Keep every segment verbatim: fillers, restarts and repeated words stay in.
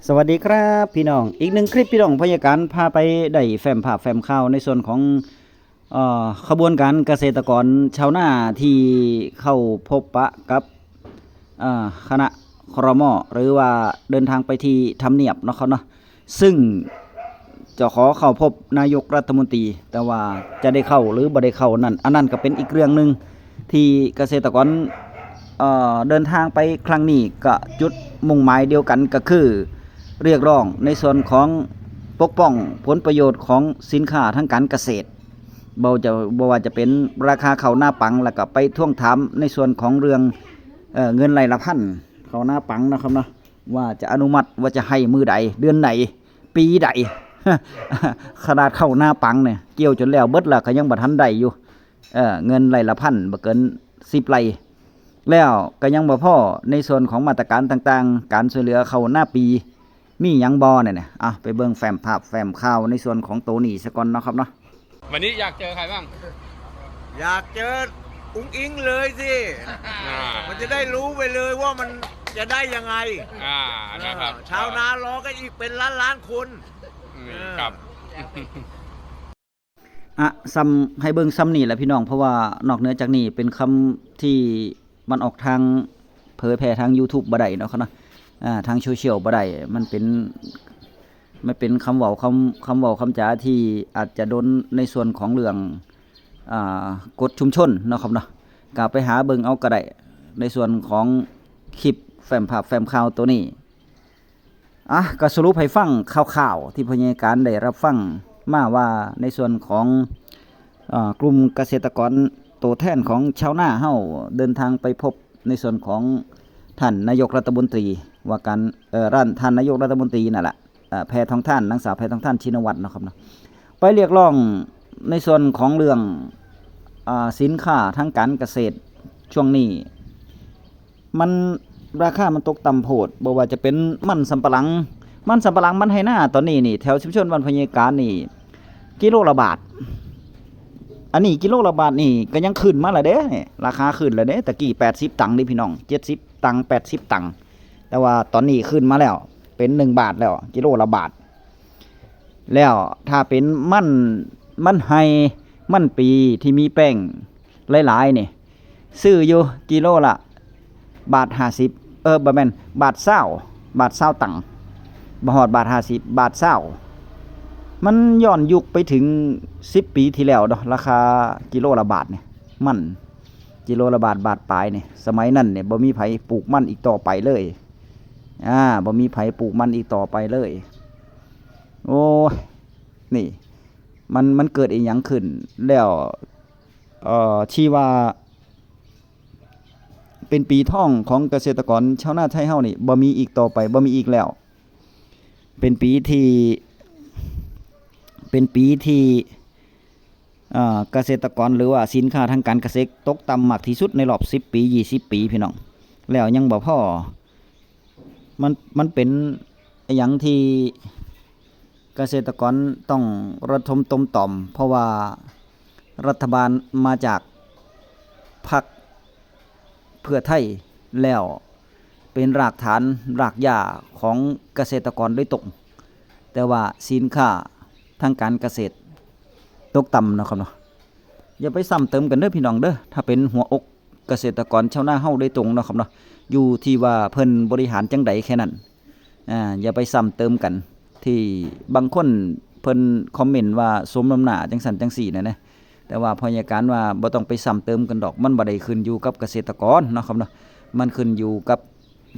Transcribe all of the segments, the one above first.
สวัสดีครับพี่น้อง อีกหนึ่งคลิปพี่น้อง พยาการพาไปได้แฟ้มภาพแฟ้มข่าวในส่วนของ เอ่อ ขบวนการเกษตรกรชาวนาที่เข้าพบปะกับ เอ่อ คณะ ครม หรือว่าเดินทางไปที่ทำเนียบเนาะครับเนาะ ซึ่งจะขอเข้าพบนายกรัฐมนตรี แต่ว่าจะได้เข้าหรือบ่ได้เข้านั้น อันนั้นก็เป็นอีกเรื่องหนึ่งที่เกษตรกร เอ่อ เดินทางไปครั้งนี้ก็จุดมุ่งหมายเดียวกันก็คือ เรียกร้องในส่วนของปกป้องผลประโยชน์ของสินค้าทางการเกษตร บ่จะ บ่ว่าจะเป็นราคาข้าวนาปัง แล้วก็ไปทวงถามในส่วนของเรื่อง เอ่อ เงินไร่ละพันข้าวนาปังนะครับเนาะ ว่าจะอนุมัติว่าจะให้มื้อใด เดือนใด ปีใด ขนาดข้าวนาปังเนี่ยเกี่ยวจนแล้วเบิดแล้วก็ยังบ่ทันได้อยู่ เอ่อ เงินไร่ละพันบ่เกินสิบไร่ แล้วก็ยังบ่พอ ในส่วนของมาตรการต่างๆ การช่วยเหลือข้าวนาปี มีหยังบ่เนี่ยนะ อ่ะ ไปเบิ่งแฟ้มภาพแฟ้มข่าวในส่วนของโตนี้ซะก่อนเนาะครับเนาะ วันนี้อยากเจอใครบ้าง อยากเจออุ้งอิงเลยสิ อ่า มันจะได้รู้ไปเลยว่ามันจะได้ยังไง อ่านะครับ เออชาวนาร้องกันอีกเป็นล้านล้านๆคน อืมครับ อ่ะ ซ้ำให้เบิ่งซ้ำนี่แหละพี่น้อง เพราะว่านอกเหนือจากนี้เป็นคำที่มันออกทางเผยแพร่ทาง YouTube บ่ได้เนาะครับเนาะ อ่า ทางโซเชียลบ่ได้ มันเป็น มันเป็นคำเว้าคำ คำเว้าคำจาที่อาจจะโดนในส่วนของเรื่อง อ่า กฎชุมชนเนาะครับเนาะ ก็ไปหาเบิ่งเอาก็ได้ ในส่วนของคลิปแฟ้มภาพแฟ้มข่าวตัวนี้ อ่ะ ก็สรุปให้ฟังข่าวๆที่พยาการได้รับฟังมาว่าในส่วนของ เอ่อ กลุ่มเกษตรกรตัวแทนของชาวนาเฮาเดินทางไปพบในส่วนของท่านนายกรัฐมนตรี ว่าการ เอ่อ ร้านท่านนายกรัฐมนตรีนั่นแหละ เอ่อ แพทองธาร นางสาวแพทองธาร ชินวัตรเนาะครับเนาะ ไปเรียกร้องในส่วนของเรื่อง อ่า สินค้าทางการเกษตรช่วงนี้ มันราคามันตกต่ำโพด บ่ว่าจะเป็นมันสำปะหลัง มันสำปะหลัง มันไฮนาตอนนี้นี่ แถวชุมชนบ้านพญาการนี่ กิโลละบาท อันนี้กิโลละบาทนี่ก็ยังขึ้นมาแล้วเด้เนี่ย ราคาขึ้นแล้วเด้ ตะกี้แปดสิบตังค์เด้พี่น้อง เจ็ดสิบตังค์ แปดสิบตังค์ แต่ว่าตอนนี้ขึ้นมาแล้ว เป็นหนึ่งบาทแล้ว กิโลละบาท แล้วถ้าเป็นมัน มันไฮ มันปีที่มีแป้งหลายๆนี่ ซื้ออยู่กิโลละบาทห้าสิบ เออ บ่แม่น บาทซาว บาทซาวตังค์ บ่ฮอดบาทห้าสิบ บาทซาว มันย้อนยุคไปถึงสิบปีที่แล้วเนาะ ราคากิโลละบาทเนี่ย มัน กิโลละบาท บาทปลายเนี่ย สมัยนั้นเนี่ยบ่มีไผปลูกมันอีกต่อไปเลย อ่า บ่มีไผปลูกมันอีกต่อไปเลย โอ้ย นี่ มัน มันเกิดอีหยังขึ้น แล้ว เอ่อ ที่ว่า เป็นปีทองของเกษตรกรชาวนาไทยเฮานี่ บ่มีอีกต่อไป บ่มีอีกแล้ว เป็นปีที่ เป็นปีที่ เอ่อ เกษตรกรหรือว่าสินค้าทางการเกษตรตกต่ำมากที่สุดในรอบสิบปี ยี่สิบปี พี่น้อง แล้วยังบ่พอ มัน มันเป็นอหยังที่เกษตรกรต้องระทมตมต่อม เพราะว่ารัฐบาลมาจากพรรคเพื่อไทย แล้วเป็นรากฐานรากหญ้าของเกษตรกรโดยตรง แต่ว่าสินค้าทางการเกษตรตกต่ำเนาะครับเนาะ อย่าไปซ้ำเติมกันเด้อพี่น้องเด้อ ถ้าเป็นหัวอกเกษตรกรชาวนาเฮาโดยตรงเนาะครับเนาะ อยู่ที่ว่าเพิ่นบริหารจั่งใดแค่นั้น อ่า อย่าไปซ้ำเติมกัน ที่บางคนเพิ่นคอมเมนต์ว่าสมน้ำหน้าจั่งซั้นจั่งซี้นะนะ แต่ว่าพยาการว่าบ่ต้องไปซ้ำเติมกันดอก มันบ่ได้ขึ้นอยู่กับเกษตรกรเนาะครับเนาะ มันขึ้นอยู่กับ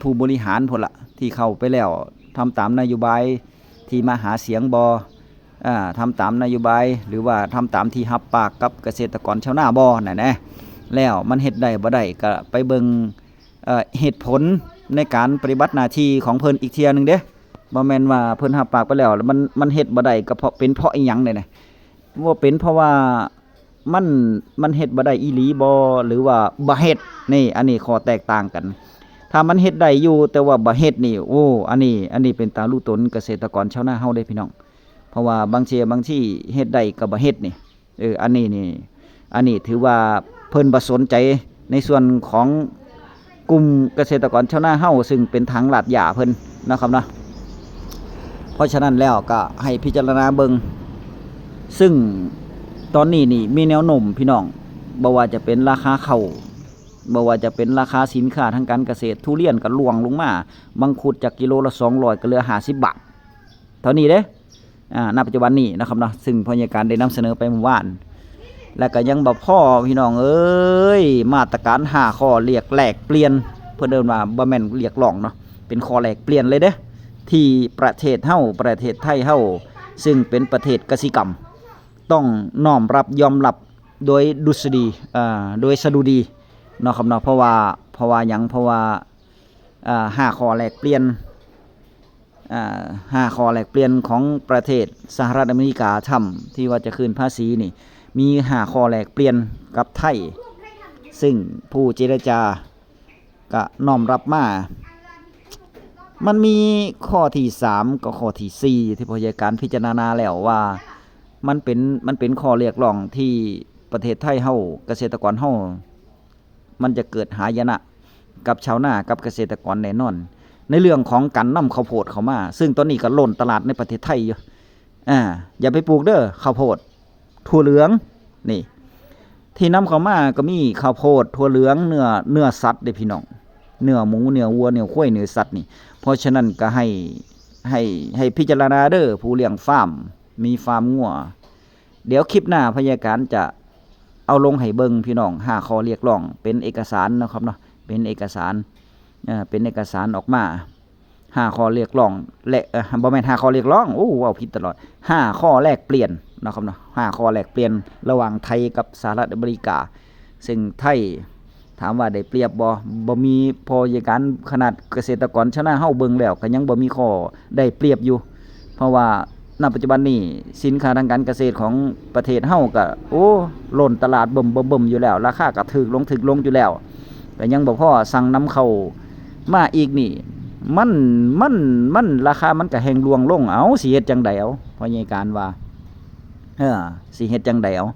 ผู้บริหารพุ้นละ ที่เข้าไปแล้วทำตามนโยบายที่มาหาเสียงบ่ อ่า ทำตามนโยบาย หรือว่าทำตามที่รับปากกับเกษตรกรชาวนาบ่นั่นนะ แล้วมันเฮ็ดได้บ่ได้ก็ไปเบิ่ง เอ่อ เหตุผลในการปฏิบัติหน้าที่ของเพิ่นอีกเทื่อหนึ่งเด้ บ่แม่นว่าเพิ่นรับปากไปแล้ว แล้วมัน มันเฮ็ดบ่ได้ก็เพราะ เป็นเพราะอีหยังเด้นะ ว่าเป็นเพราะว่ามัน มันเฮ็ดบ่ได้อีหลีบ่ หรือว่าบ่เฮ็ด นี่ อันนี้ข้อแตกต่างกัน ถ้ามันเฮ็ดได้อยู่ แต่ว่าบ่เฮ็ดนี่ โอ้ อันนี้ อันนี้เป็นตาลู่ตนเกษตรกรชาวนาเฮาเด้พี่น้อง เพราะว่าบางเทื่อบางทีเฮ็ดได้ก็บ่เฮ็ดนี่ เออ อันนี้นี่ อันนี้ถือว่าเพิ่นบ่สนใจในส่วนของกลุ่มเกษตรกรชาวนาเฮา ซึ่งเป็นทางลาดหญ้าเพิ่นนะครับเนาะ เพราะฉะนั้นแล้วก็ให้พิจารณาเบิ่ง ซึ่งตอนนี้นี่มีแนวโน้มพี่น้อง บ่ว่าจะเป็นราคาข้าว บ่ว่าจะเป็นราคาสินค้าทางการเกษตร ทุเรียนก็ร่วงลงมา มังคุดจากกิโลละสองร้อยก็เหลือห้าสิบบาท เท่านี้เด้ อ่า ณ ปัจจุบันนี้นะครับเนาะ ซึ่งพ่อใหญ่การได้นำเสนอไปเมื่อวาน และก็ยังบ่พอพี่น้องเอ้ย มาตรการห้าข้อเรียกแลกเปลี่ยน เพิ่นเอิ้นว่าบ่แม่นเรียกร้องเนาะ เป็นข้อแลกเปลี่ยนเลยเด้ ที่ประเทศเฮา ประเทศไทยเฮา ซึ่งเป็นประเทศกสิกรรม ต้องน้อมรับยอมรับโดยดุษฎี อ่า โดยสดุดีเนาะครับเนาะ เพราะว่า เพราะว่าหยัง เพราะว่า อ่า ห้าข้อแลกเปลี่ยน อ่า ห้าข้อแลกเปลี่ยนของประเทศสหรัฐอเมริกา ทรัมป์ที่ว่าจะคืนภาษีนี่ มีห้าข้อแลกเปลี่ยนกับไทย ซึ่งผู้เจรจาก็น้อมรับมา มันมีข้อที่สามกับข้อที่สี่ที่พ่อใหญ่การพิจารณาแล้วว่า มันเป็น มันเป็นข้อเรียกร้องที่ประเทศไทยเฮา เกษตรกรเฮา มันจะเกิดหายนะกับชาวนากับเกษตรกรแน่นอน ในเรื่องของการนำข้าวโพดเข้ามา ซึ่งตอนนี้ก็ล้นตลาดในประเทศไทยอยู่ อ่า อย่าไปปลูกเด้อข้าวโพด ถั่วเหลือง นี่ ที่นำเข้ามาก็มีข้าวโพด ถั่วเหลือง เนื้อ เนื้อสัตว์เด้อพี่น้อง เนื้อหมู เนื้อวัว เนื้อควาย เนื้อสัตว์นี่ เพราะฉะนั้นก็ให้ ให้ ให้พิจารณาเด้อ ผู้เลี้ยงฟาร์ม มีฟาร์มงัว เดี๋ยวคลิปหน้าพ่อใหญ่การจะเอาลงให้เบิ่งพี่น้อง ห้าข้อเรียกร้อง เป็นเอกสารเนาะครับเนาะ เป็นเอกสาร เอ่อ เป็นเอกสารออกมา ห้าข้อเรียกร้อง และ เอ่อ บ่แม่นห้าข้อเรียกร้อง โอ้ เว้าผิดตลอด ห้าข้อแลกเปลี่ยนเนาะครับเนาะ ห้าข้อแลกเปลี่ยนระหว่างไทยกับสหรัฐอเมริกา ซึ่งไทยถามว่าได้เปรียบบ่ บ่มี พ่อใหญ่การ ขนาดเกษตรกรชาวนาเฮาเบิ่งแล้วก็ยังบ่มีข้อได้เปรียบอยู่ เพราะว่า ณ ปัจจุบันนี้สินค้าทางการเกษตรของประเทศเฮาก็ โอ้ ล้นตลาดเบิ่มๆๆ อยู่แล้ว ราคาก็ถูกลง ถูกลงอยู่แล้ว ก็ยังบ่พอสั่งนำเข้ามาอีกนี่ มัน มัน มัน ราคามันก็แฮ่งร่วงลง เอ้า สิเฮ็ดจั่งใด๋ เอ้า พ่อใหญ่การว่า เออ สิเฮ็ดจั่งใด๋ เอ้า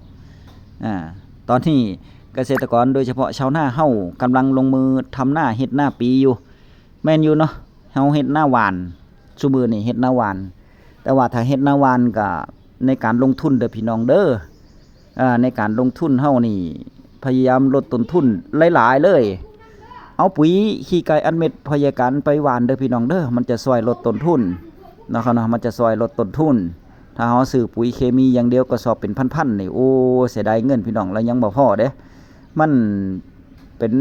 อ่า ตอนนี้เกษตรกรโดยเฉพาะชาวนาเฮากำลังลงมือทำนาเฮ็ดนาปีอยู่ แม่นอยู่เนาะ เฮาเฮ็ดนาหว่าน ซุมื้อนี้เฮ็ดนาหว่าน แต่ว่าถ้าเฮ็ดนาหว่านก็ในการลงทุนเด้อพี่น้องเด้อ อ่า ในการลงทุนเฮานี่พยายามลดต้นทุนหลายๆเลย เอาปุ๋ยขี้ไก่อัดเม็ดพ่อใหญ่การไปหว่านเด้อพี่น้องเด้อ มันจะซ่อยลดต้นทุนเนาะครับเนาะ มันจะซ่อยลดต้นทุน ถ้าเฮาซื้อปุ๋ยเคมีอย่างเดียวกระสอบเป็นพันๆนี่ โอ้ เสียดายเงินพี่น้อง แล้วยังบ่พอเด้ มันเป็น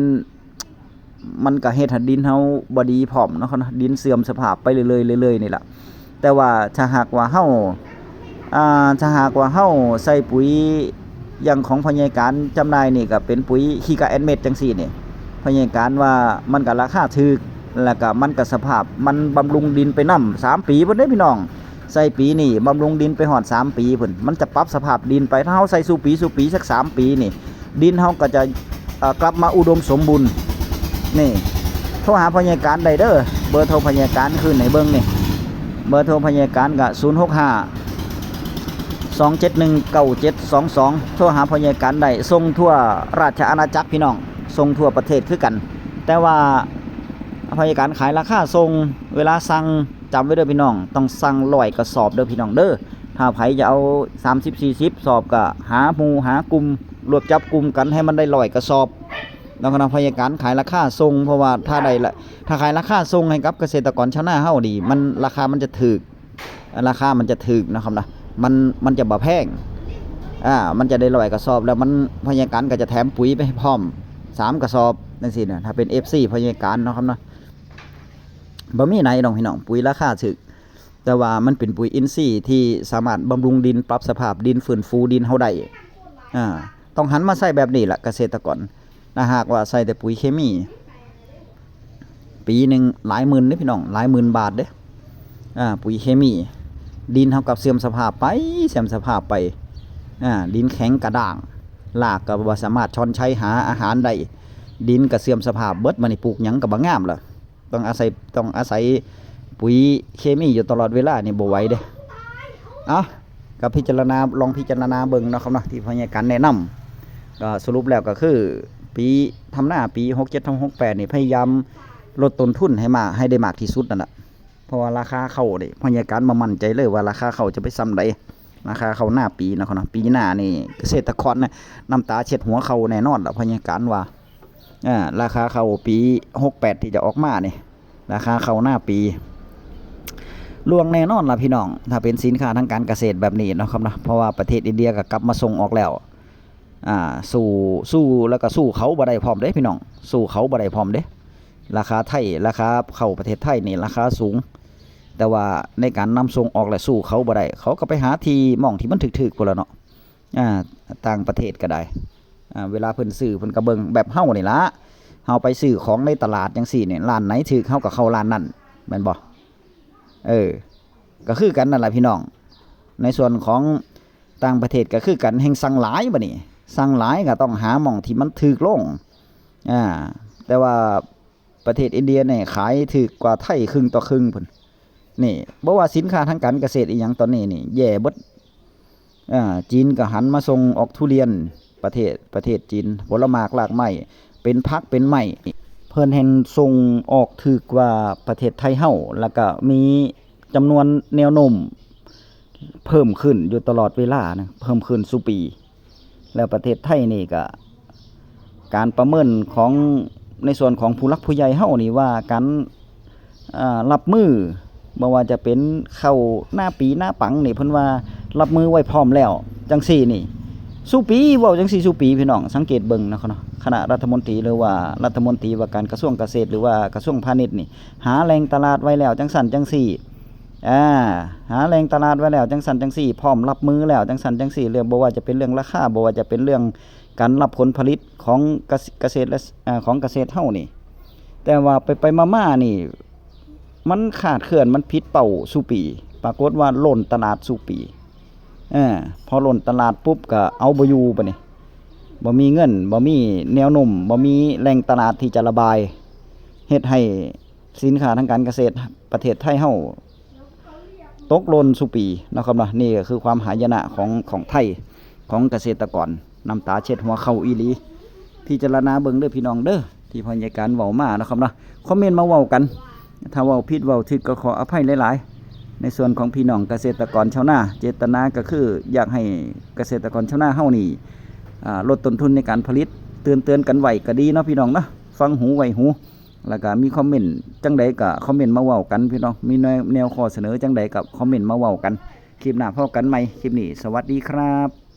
มันก็เฮ็ดให้ดินเฮาบ่ดีพร้อมเนาะครับเนาะ ดินเสื่อมสภาพไปเรื่อยๆเรื่อยๆนี่ล่ะ แต่ว่าถ้าหากว่าเฮา อ่า ถ้าหากว่าเฮาใส่ปุ๋ยอย่างของพ่อใหญ่การจำหน่ายนี่ก็เป็นปุ๋ยขี้กาแอนเม็ดจั่งซี้นี่ พ่อใหญ่การว่ามันก็ราคาถูก แล้วก็มันก็สภาพ มันบำรุงดินไปนำสามปีพุ้นเด้พี่น้อง ใส่ปีนี้บำรุงดินไปฮอดสามปีพุ้น มันจะปรับสภาพดินไป ถ้าเฮาใส่สู่ปีสู่ปีสักสามปีนี่ ดินเฮาก็จะ เอ่อ กลับมาอุดมสมบูรณ์ นี่ โทรหาพ่อใหญ่การได้เด้อ เบอร์โทรพ่อใหญ่การขึ้นให้เบิ่งนี่ เบอร์โทรพ่อใหญ่การก็ ศูนย์หกห้า สองเจ็ดหนึ่ง เก้าเจ็ดสองสอง โทรหาพ่อใหญ่การได้ ส่งทั่วราชอาณาจักรพี่น้อง ส่งทั่วประเทศคือกัน แต่ว่าพ่อใหญ่การขายราคาส่ง เวลาสั่ง จำไว้เด้อพี่น้อง ต้องสั่งร้อยกระสอบเด้อพี่น้องเด้อ ถ้าไผจะเอาสามสิบ สี่สิบ สอบก็หาหมู่หากลุ่ม รวบจับกลุ่มกันให้มันได้ร้อยกระสอบ แล้วก็นำพ่อใหญ่การขายราคาส่ง เพราะว่าถ้าได้ละ ถ้าขายราคาส่งให้กับเกษตรกรชาวนาเฮานี่ มันราคามันจะถูก ราคามันจะถูกนะครับนะ มัน มันจะบ่แพง อ่า มันจะได้ร้อยกระสอบ แล้วมัน พ่อใหญ่การก็จะแถมปุ๋ยไปให้พร้อมสามกระสอบจั่งซี้นะ ถ้าเป็น เอฟซี พ่อใหญ่การเนาะครับเนาะ บ่มีไหนดอกพี่น้อง ปุ๋ยราคาถูก แต่ว่ามันเป็นปุ๋ยอินทรีย์ที่สามารถบำรุงดิน ปรับสภาพดิน ฟื้นฟูดินเฮาได้ อ่า ต้องหันมาใช้แบบนี้ล่ะเกษตรกร ถ้าหากว่าใช้แต่ปุ๋ยเคมี ปีหนึ่งหลายหมื่นเด้พี่น้อง หลายหมื่นบาทเด้ อ่า ปุ๋ยเคมี ดินเฮาก็เสื่อมสภาพไป เสื่อมสภาพไป อ่า ดินแข็งกระด้าง รากก็บ่สามารถชอนชัยหาอาหารได้ ดินก็เสื่อมสภาพเบิด บัดนี้ปลูกหยังก็บ่งามละ ต้องอาศัย ต้องอาศัยปุ๋ยเคมีอยู่ตลอดเวลานี่บ่ไหวเด้ เอ้า ก็พิจารณา ลองพิจารณาเบิ่งเนาะครับเนาะ ที่พ่อใหญ่การแนะนำ ก็สรุปแล้วก็คือ ปีทำนาปีหกเจ็ดทำหกแปดนี่พยายามลดต้นทุนให้มา ให้ได้มากที่สุดนั่นแหละ เพราะว่าราคาข้าวนี่พ่อใหญ่การบ่มั่นใจเลยว่าราคาข้าวจะไปส่ำใด ราคาข้าวนาปีเนาะครับเนาะ ปีหน้านี่เกษตรกรนะน้ำตาเช็ดหัวเข่าแน่นอนล่ะ พ่อใหญ่การว่า อ่า ราคาข้าวปีหกแปดที่จะออกมานี่ ราคาข้าวนาปี ล่วงแน่นอนล่ะพี่น้อง ถ้าเป็นสินค้าทางการเกษตรแบบนี้เนาะครับเนาะ เพราะว่าประเทศอินเดียก็กลับมาส่งออกแล้ว อ่า สู้ สู้ แล้วก็สู้เขาบ่ได้พร้อมเด้พี่น้อง สู้เขาบ่ได้พร้อมเด้ ราคาไทย ราคาข้าวประเทศไทยนี่ราคาสูง แต่ว่าในการนำส่งออกและสู้เขาบ่ได้ เขาก็ไปหาที่หม่องที่มันถูกๆ พุ้นล่ะเนาะ อ่า ต่างประเทศก็ได้ อ่า เวลาเพิ่นซื้อเพิ่นก็เบิ่งแบบเฮานี่ล่ะ เฮาไปซื้อของในตลาดจังซี่นี่ ร้านไหนถูกเฮาก็เข้าร้านนั้น แม่นบ่ เออ ก็คือกันนั่นล่ะพี่น้อง ในส่วนของต่างประเทศก็คือกัน แฮ่งสั่งหลายบัดนี้ สั่งหลายก็ต้องหาหม่องที่มันถูกลง อ่า แต่ว่าประเทศอินเดียนี่ขายถูกกว่าไทยครึ่งต่อครึ่งพุ้น นี่ บ่ว่าสินค้าทางการเกษตรอีหยังตอนนี้นี่แย่เบิด อ่า จีนก็หันมาส่งออกทุเรียน ประเทศ ประเทศจีน ผลหมากรากไม้ เป็นผักเป็นไม้ เพิ่นแฮ่งส่งออกถูกกว่าประเทศไทยเฮา แล้วก็มีจำนวนแนวโน้มเพิ่มขึ้นอยู่ตลอดเวลานะ เพิ่มขึ้นซุปี แล้วประเทศไทยนี่ก็ การประเมินของในส่วนของผู้หลักผู้ใหญ่เฮานี่ว่าการ อ่า รับมือ บ่ว่าจะเป็นข้าวนาปีนาปังนี่ เพิ่นว่ารับมือไว้พร้อมแล้วจังซี่นี่ ซุปี เว้าจังซี่ซุปีพี่น้อง สังเกตเบิ่งนะครับเนาะ คณะรัฐมนตรี หรือว่ารัฐมนตรีว่าการกระทรวงเกษตร หรือว่ากระทรวงพาณิชย์นี่ หาแหล่งตลาดไว้แล้วจังซั่นจังซี่ อ่า หาแหล่งตลาดไว้แล้วจังซั่นจังซี่ พร้อมรับมือแล้วจังซั่นจังซี่ เรื่อง บ่ว่าจะเป็นเรื่องราคา บ่ว่าจะเป็นเรื่องการรับผลผลิตของเกษ- เกษตรและ อ่า ของเกษตรเฮานี่ แต่ว่าไปไปมามานี่ มันคลาดเคลื่อน มันผิดเป้าซุปี ปรากฏว่าล่นตลาดซุปี เออ พอล่นตลาดปุ๊บก็เอาบ่อยู่บัดนี้ บ่มีเงิน บ่มีแนวโน้ม บ่มีแหล่งตลาดที่จะระบาย เฮ็ดให้สินค้าทางการเกษตรประเทศไทยเฮาตกล่นซุปีเนาะครับเนาะ นี่ก็คือความหายนะของ ของไทย ของเกษตรกร น้ำตาเช็ดหัวเข่าอีหลี พิจารณาเบิ่งเด้อพี่น้องเด้อ ที่พ่อใหญ่การเว้ามาเนาะครับเนาะ คอมเมนต์มาเว้ากัน ถ้าเว้าผิดเว้าถูกก็ขออภัยหลายๆ ในส่วนของพี่น้องเกษตรกรชาวนา เจตนาก็คืออยากให้เกษตรกรชาวนาเฮานี่ อ่า ลดต้นทุนในการผลิต เตือนเตือนกันไว้ก็ดีเนาะพี่น้องเนาะ ฟังหูไว้หู แล้วก็มีคอมเมนต์จังใดก็คอมเมนต์มาเว้ากันพี่น้อง มีแนว แนวข้อเสนอจังใดก็คอมเมนต์มาเว้ากัน คลิปหน้าพ้อกันใหม่ คลิปนี้สวัสดีครับ